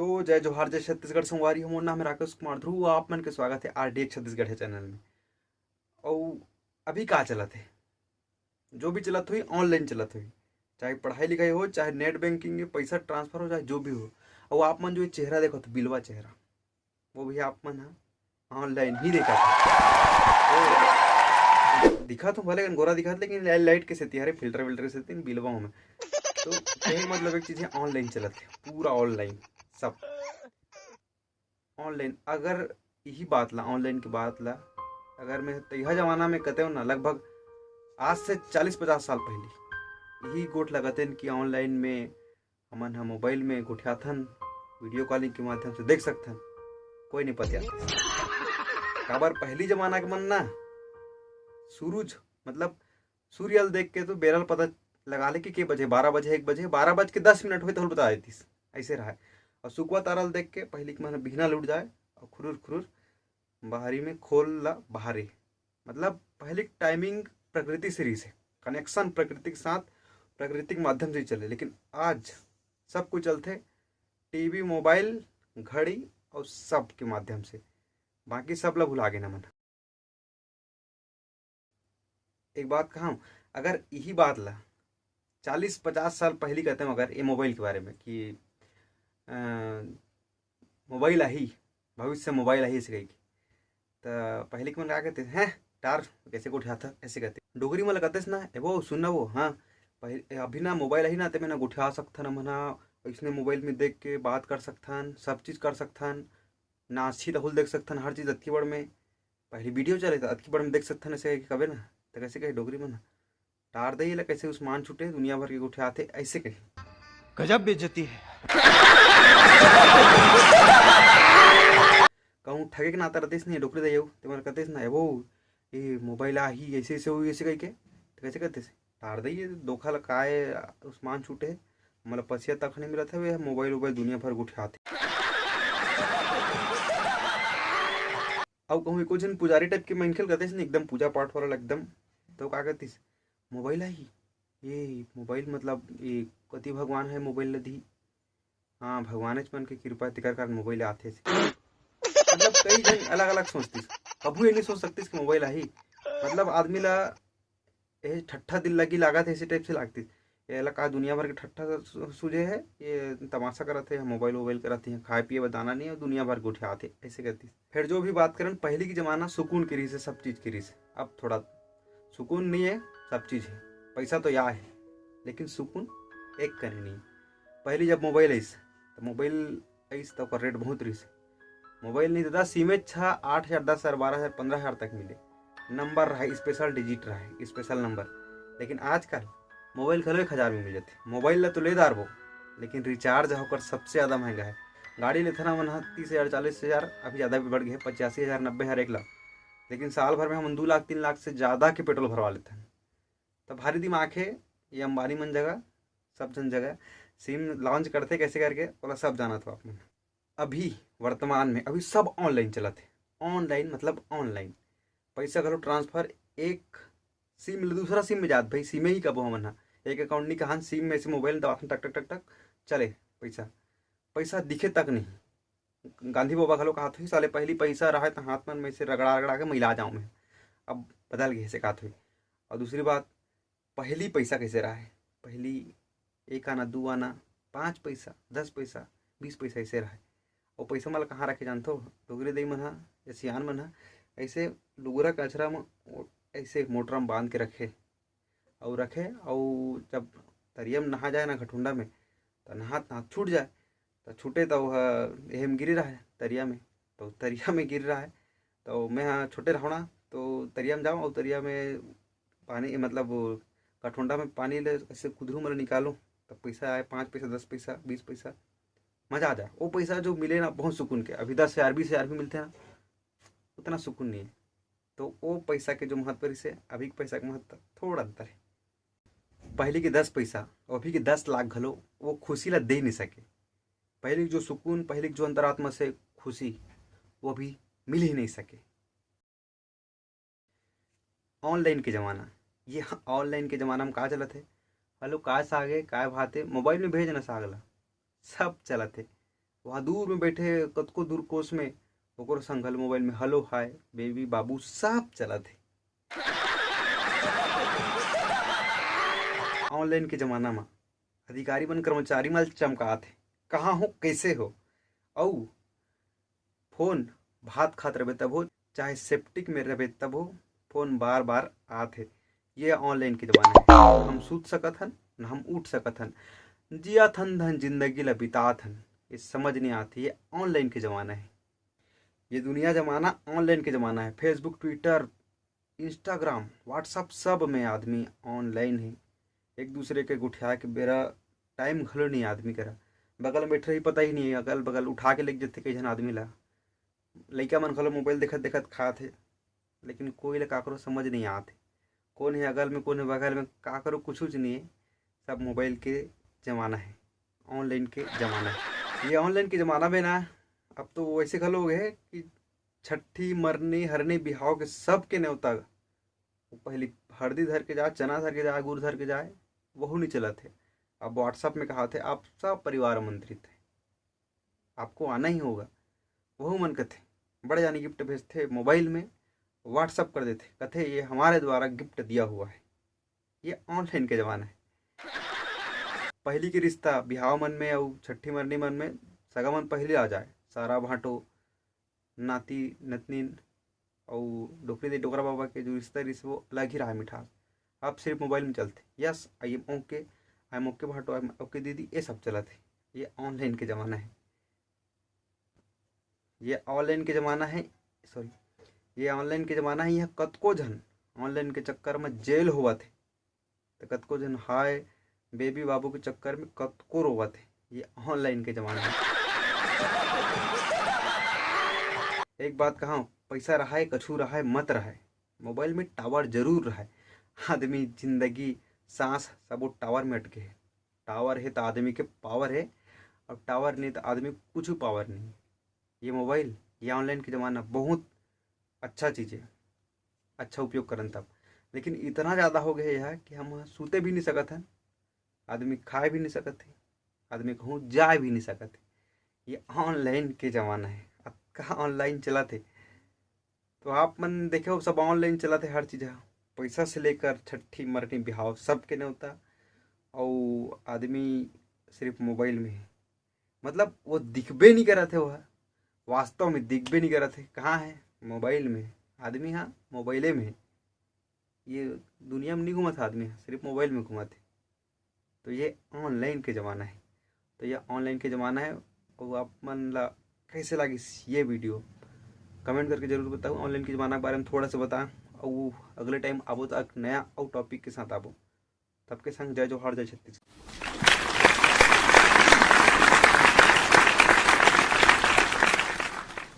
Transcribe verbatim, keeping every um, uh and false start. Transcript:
तो जय जोहार, जय छत्तीसगढ़ संगवारी हो। मोर नाम है राकेश कुमार ध्रुव। आप मन के स्वागत है आरडीएक्स छत्तीसगढ़ के चैनल में। अउ अभी का चलत है? जो भी चलत होही, ऑनलाइन चलत होही। चाहे पढ़ाई लिखाई हो, चाहे नेट बैंकिंग, पैसा ट्रांसफर हो, चाहे जो भी हो। अउ आप मन जो ये चेहरा देखत हो, बिलवा चेहरा, वो भी आप मन ह ऑनलाइन ही देखत हो। तो दिखत हो भले गोरा दिखत, लेकिन लाइट, लाइट के सेती, हरे फिल्टर विल्टर के सेती बिलवा हो मैं। तो कहे मतलब एक चीज है, ऑनलाइन चलत है, पूरा ऑनलाइन, सब ऑनलाइन। अगर यही बात ला, ऑनलाइन की बात ला, अगर मैं तैहा जमाना में कहते हो ना, लगभग आज से चालीस पचास साल पहले यही गोठ लगाते कि ऑनलाइन में हमन ह मोबाइल में गोठियाथन, वीडियो कॉलिंग के माध्यम से देख सकथन, कोई नहीं पतियाथे। काबर पहली जमाना के मन ना सूरज, मतलब सूर्य ल देख के तो बेरा ल पता लगा ले कि के बजे, बारह बजे, एक बजे, बारह बज के दस मिनट होय तो बता देतिस, ऐसे रहा। और सुकवा तारा ल देख के पहली के मन बिहना लुट जाए और खुरुर खुरुर बाहरी में खोल ला बाहरे। मतलब पहली टाइमिंग प्रकृति से रहिस है, कनेक्शन प्रकृति के साथ, प्रकृति के माध्यम से ही चले। लेकिन आज सब कुछ चलते टीवी, मोबाइल, घड़ी और सब के माध्यम से। बाकी सब ला भुला गे ना मन। एक बात कहूँ, अगर यही बात ला चालीस पचास साल पहली कहते हैं, अगर ये मोबाइल के बारे में कि अ, मोबाइल आही, भविष्य मोबाइल आही, ऐसे कही। त पहले के मन का कहते हैं, टार कैसे गोठियाथा, ऐसे कहते। डोगरी मन ला कहते ना, ए वो सुन ना वो, हाँ, पहले, अभी ना मोबाइल आही ना, ते में ना गोठिया सकथन, हमन हा इसने मोबाइल में देख के बात कर सकथन, सब चीज़ कर सकथन, नाची तहुल देख सकथन, हर चीज़ अतकी बड़ में। पहली वीडियो चले त अतकी बड़ में देख सकथन, ऐसे कहे कबे ना। त कैसे कहे डोगरी मन, टार दे ला कैसे उस्मान छूटे, दुनिया भर के गोठियाथे, ऐसे कहे। गजब बेइज्जती है। कहूँ ठगे के नाता रहते नहीं, डोकरी दे, ते मन कहते ना, ए वो, ये मोबाइल आही, ऐसे ऐसे होई, ऐसे कही के। त कैसे कहते से? टार दे, ये धोखा ला काय उस्मान छूटे, मतलब पसिया तक नहीं मिलत हवे, मोबाइल वोबाइल दुनिया भर गोठियाथे। अउ कहूँ एको झन पुजारी टाइप के मनखे ल कहते नहीं, एकदम पूजा पाठ वाला एकदम, तो का कहतिस, मोबाइल आही, ये मोबाइल मतलब ये कति भगवान है मोबाइल ल दी। हाँ, भगवानेच मन के कृपा, तेकर कारण मोबाइल आथे। मतलब कई झन अलग अलग सोचतिस, कभू ये नहीं सोच सकतिस कि मोबाइल आही। मतलब आदमी ला ये ठट्ठा दिल लगी लागत है, ऐसे टाइप से लागतिस। ये ला का दुनिया भर के ठट्ठा सु-, सूझे है, ये तमाशा करत है, मोबाइल वोबाइल करत है, खाए पिए बर दाना नहीं है, दुनिया भर गोठियात है, ऐसे करतिस। फिर जो भी बात करन, पहली के जमाना सुकून के रहिस है, सब चीज़ के रहिस है। अब थोड़ा सुकून नहीं है, सब चीज़ है, पैसा तो या है, लेकिन सुकून एक कने नहीं। पहली जब मोबाइल आइस, तो मोबाइल आइस तो ओकर रेट बहुत रहिस। मोबाइल नहीं दादा, सिमे छः, आठ हज़ार, दस हज़ार, बारह हज़ार, पन्द्रह हज़ार तक मिले। नंबर रहा, स्पेशल डिजिट रहा, स्पेशल नंबर। लेकिन आजकल मोबाइल घलो एक हज़ार में मिल जाथे। मोबाइल ला तो ले डारबो, लेकिन रिचार्ज ह ओकर सबसे ज़्यादा महंगा है। गाड़ी लेथन हमन ह तीस हज़ार, चालीस हज़ार, अभी ज़्यादा भी बढ़ गए, पचासी हज़ार, नब्बे हज़ार, एक लाख। लेकिन साल भर में हमन दू लाख, तीन लाख से ज़्यादा के पेट्रोल भरवा लेथन। तो भारी दिमाग है ये अंबानी मन जगह, सब झन जगह। सिम लॉन्च करथे कैसे करके, ओला सब जानत हो आप मन। अभी वर्तमान में अभी सब ऑनलाइन चलत है। ऑनलाइन मतलब ऑनलाइन, पैसा घलो ट्रांसफर एक सिम ले दूसरा सिम में जात, भाई सिमे ही कबो हमन ह। एक अकाउंट नहीं कहन, सिम में से मोबाइल दबाथन, टक टक टक टक चले पैसा, पैसा दिखे तक नहीं। गांधी बाबा घलो कहत होही, साले पहली पैसा रहे तो हाथ मन में से रगड़ा रगड़ा के मिला जाऊँ मैं, अब बदल गए से कहत होही। और दूसरी बात, पहली पैसा कैसे रहा है? पहली एक आना, दू आना, पाँच पैसा, दस पैसा, बीस पैसा ऐसे रहा है। और पैसा मन ला कहाँ रखे जानथो? डोगरी दई मन हा या सियान मन हा ऐसे डुगरा कचरा में ऐसे मोटरा में बांध के रखे, और रखे, और जब तरिया में नहा जाए ना, घटुंडा में, तो नहात नहात छूट जाए। तो छूटे तो वह एहे में गिरी रहा है तरिया में। तो तरिया में गिर रहा है, तो मैं हाँ छोटे रहूँ ना, तो तरिया में जाऊँ और तरिया में पानी, मतलब वो कठोंडा में पानी ले ऐसे कुदरू में निकालूँ, तब पैसा आए, पाँच पैसा, दस पैसा, बीस पैसा, मज़ा आ जाए। वो पैसा जो मिले ना, बहुत सुकून के। अभी दस हज़ार, बीस हज़ार भी मिलते हैं ना, उतना सुकून नहीं है। तो वो पैसा के जो महत्व रहिसे, अभी के पैसा के महत्व, थोड़ा अंतर है। पहले के दस पैसा और अभी के दस लाख घलो वो खुशी ला दे नहीं सके। पहले के जो सुकून, पहले के जो अंतरात्मा से खुशी, वो अभी मिल ही नहीं सके। ऑनलाइन के ज़माना, ये ऑनलाइन के ज़माना में का चलत है? हेलो, काय साग है, काय भात है, मोबाइल में भेज ना साग ला, सब चलत है। वहाँ दूर में बैठे कतको दूर कोस में ओकरो संग घलो मोबाइल में हेलो, हाय, बेबी, बाबू सब चलत हे। ऑनलाइन के जमाना म अधिकारी मन कर्मचारी मन चमकात हे, कहाँ हो, कैसे हो। अउ फोन भात खात रहे तब हो, चाहे सेप्टिक में रहे तब हो, फोन बार बार आत हे। ये ऑनलाइन के जमाना है। हम सूत सकत हन, न हम उठ सकत हन, जियात हन धन जिंदगी ला बितात हन। ये समझ नहीं आती, ये ऑनलाइन के जमाना है। ये दुनिया जमाना ऑनलाइन के जमाना है। फेसबुक, ट्विटर, इंस्टाग्राम, व्हाट्सअप, सब में आदमी ऑनलाइन है। एक दूसरे के गोठिया के बेरा टाइम घलो नहीं आदमी करा। बगल में बैठे रही, पता ही नहीं है, अगल बगल उठा के लेके जथे कई झन आदमी ला। लइका मन घलो मोबाइल देखत देखत खात हे, लेकिन कोई ला काकरो समझ नहीं आत हे। कौन है अगल में, कौन है बगल में, काकरो कुछ नहीं है। सब मोबाइल के जमाना है, ऑनलाइन के जमाना है। ये ऑनलाइन के जमाना में ना, अब तो वैसे घलो हो गए है कि छट्ठी, मरनी, हरनी, बिहाव के सबके नेवता, वो पहली हरदी धर के जाए, चना धर के जाए, गुड़ धर के जाए, वहू नहीं चलत है। अब व्हाट्सएप में कहा थे, आप सब परिवार आमंत्रित है, आपको आना ही होगा। वहू मन कथे, बड़े जानी गिफ्ट भेजथे मोबाइल में, व्हाट्सएप कर देथे, कथे ये हमारे द्वारा गिफ्ट दिया हुआ है। ये ऑनलाइन के जमाना है। पहली के रिश्ता बिहाव मन में अउ छट्ठी मरनी मन में सगा मन पहले आ जाए, सारा भांटो, नाती नतनीन अउ डोकरी दे डोकरा बाबा के जो रिश्ता रिस वो अलग ही रहा मिठास। अब सिर्फ मोबाइल में चलते, yes, I am okay, I am okay भांटो, आई एम ओके दीदी, ये सब चलत है। ये ऑनलाइन के जमाना है, ये ऑनलाइन के जमाना है, सॉरी, ये ऑनलाइन के जमाना है। यहाँ कतको झन ऑनलाइन के चक्कर में जेल होवत है, तो कतको झन हाय बेबी बाबू के चक्कर में कतको रोवत है। ये ऑनलाइन के जमाना है। एक बात कहा, पैसा रहाय, कछु रहाय, मत रहाय, मोबाइल में टावर जरूर रहाय। आदमी जिंदगी, सांस, सबो टावर में अटके है। टावर है तो आदमी के पावर है, और टावर नहीं तो आदमी कुछ पावर नहीं। ये मोबाइल, ये ऑनलाइन के जमाना बहुत अच्छा चीज़ है, अच्छा उपयोग करन तब। लेकिन इतना ज़्यादा हो गया है कि हम सूते भी नहीं सकत हन, आदमी खाए भी नहीं सकत है, आदमी कहूँ जाए भी नहीं सकत है। ये ऑनलाइन के जमाना है। अब कहाँ ऑनलाइन चलत है, तो आप मन देखे हो, सब ऑनलाइन चलत है हर चीज़। पैसा से लेकर छट्ठी मरनी बिहाव सबके नेवता, और आदमी सिर्फ मोबाइल में है। मतलब वो दिखबे नहीं करत है, वह वास्तव में दिखबे नहीं करत है। कहाँ है? मोबाइल में। आदमी हाँ मोबाइले में है। ये दुनिया में नहीं घूमत है आदमी, सिर्फ मोबाइल में घूमत है। तो ये ऑनलाइन के जमाना है। तो ये ऑनलाइन के जमाना है। और आप मन ला कैसे लागिस ये वीडियो, कमेंट करके जरूर बताओ। ऑनलाइन के जमाना के बारे में थोड़ा सा बताओ, और अगले टाइम आबो तो एक नया और टॉपिक के साथ आबो। तब के संग जय जोहार, जय छत्तीसगढ़।